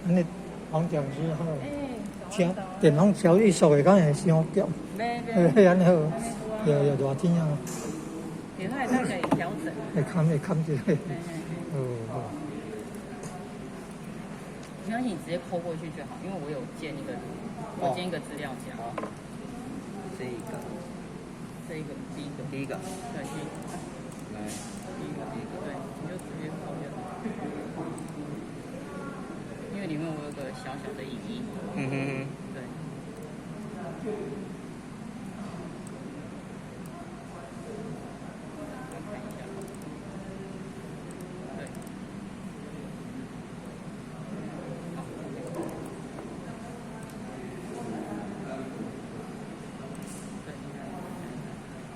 按呢黃講師好，聽電風超伊速的，敢會傷急？嘿，按呢好，對對，熱天啊。對，它會當家己調整。會崁會崁一下。哦好。沒關係，你直接 copy 過去就好，因為我有建一個，我建一個資料夾。這一個。這一個第一個。第一個。對，第一個。來。第一個，第一個，對，你就直接 copy 就好。因為裡面我有個小小的影音。對。看一下。對。好。對。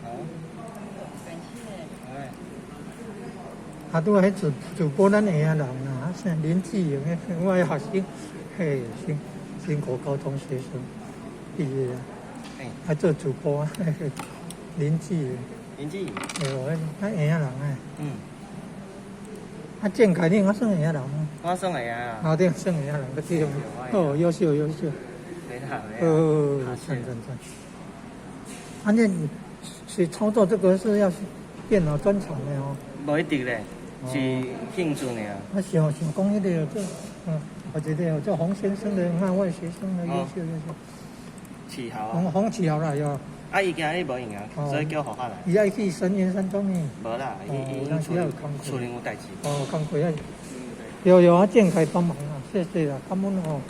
好。感謝。哎。啊，拄仔彼主主播咱下仔人啊，姓林志穎的，我的學生，嘿，新新國高中學生畢業啊，啊做主播啊，林志穎。林志穎。對，咱下仔人哎。啊，鄭凱你我算下仔人。我算下仔啊。啊，對，算下仔人，閣對。哦，優秀優秀。沒啦沒啦。哦，讚讚讚。啊，那是操作這個是要電腦專長的哦。無一定咧。是興趣爾。啊，想想講彼個做，我覺得做洪先生的，那我的學生的優秀優秀。啟豪。洪洪啟豪啦，喲。啊，伊今日無閒啊，所以叫何漢來。伊愛去深淵山莊呢。無啦，伊伊厝厝裡有代誌。哦，工課啊。有有啊，鄭凱幫忙啊，謝謝啦，感恩哦。